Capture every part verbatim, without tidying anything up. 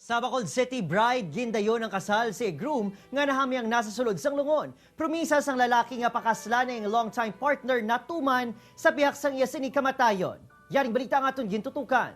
Sa Bacolod City, bride, gindayon ang kasal si groom nga nahamyang nasa sulod sang lungon. Promisa sang lalaki nga pakaslan ang long-time partner natuman sa pihak sang iya sini kamatayon. Yaring balita ang aton gintutukan.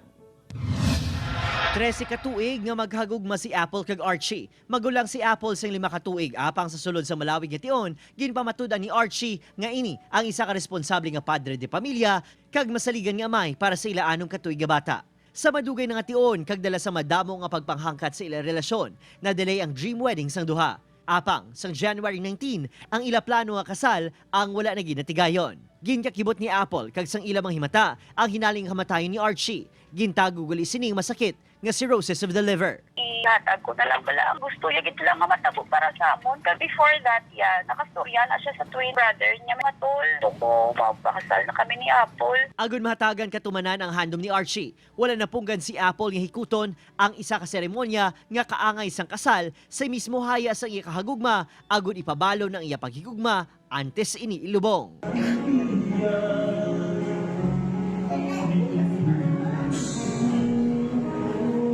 Trese ka tuig nga maghagugma si Apple kag Archie. Magulang si Apple sing lima ka tuig, apang sa sulod sa malawig nga tion, ginpamatud-an ni Archie nga ini ang isa ka responsable nga padre de pamilya kag masaligan nga amay para sa ila anom ka tuig nga bata. Sa madugay na nga tion kag dala sa madamo nga pagpanghangkat sa ila relasyon, na-delay ang dream wedding sang duha. Apang, sang January nineteen, ang ila plano nga kasal ang wala na gid natigayon. Ginkakibot ni Apple kag sang ila mga himata ang hinaling kamatayon ni Archie. Gintago gali sining masakit nga cirrhosis of the liver. Ihatag ko na lang bala ang gusto niya gid lang nga matabo para sa amon. Kag before that, yeah, nakastorya na siya sa twin brother niya. Matol, gusto ko magpakasal na kami ni Apple. Agud mahatagan katumanan ang handom ni Archie, wala napunggan si Apple nga hikuton ang isa ka seremonya nga kaangay sang kasal sa mismo haya sang iya kahagugma, agud ipabalo ang iya paghigugma antes ini ilubong.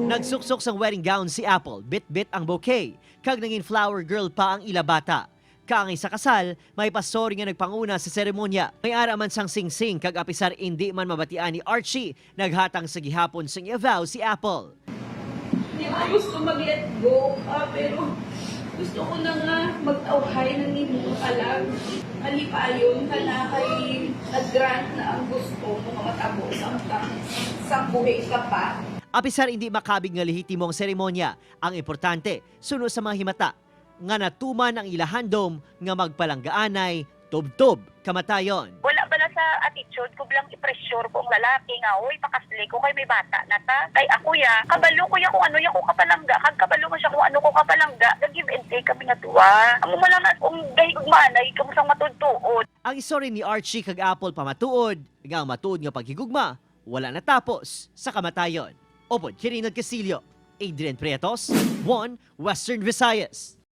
Nagsuksok sang wedding gown si Apple, bitbit ang bouquet, kag nangin flower girl pa ang ila bata. Kaangay sa kasal, may pastor nga nagpanguna sa seremonya. May ara man sang singsing, kag apisar indi man mabatian ni Archie, naghatang sa gihapon sang iya vow si Apple. Di ko gusto mag-let go, ah, pero gusto ko na nga magtawhay na nimo nga kalag. Malipayon ka na kay nag-grant na ang gusto mo nga matabo samtang sang buhi ka pa. Apisar indi makabig nga lehitimo ang seremonya, ang importante, suno sa mga himata, nga natuman ang ila handom nga magpalanggaanay tubtob kamatayon. Wala bala sa attitude ko bilang i-pressure ko ang lalaki nga, "Uy, pakasli ko kay may bata na ta." Kay ako ya, kabalo ko ya kung ano ya ko kapalangga, kag kabalo man siya kung ano ko kapalangga. Nag-give and take kami nga duwa. Amo man lang na kung gahigugmaanay kamo sang matuod-tuod. Ang istorya ni Archie kag Apple pamatuod nga ang matuod nga paghigugma wala natapos sa kamatayon. Upod kay Reynald Castillo, Adrian Prietos, One Western Visayas.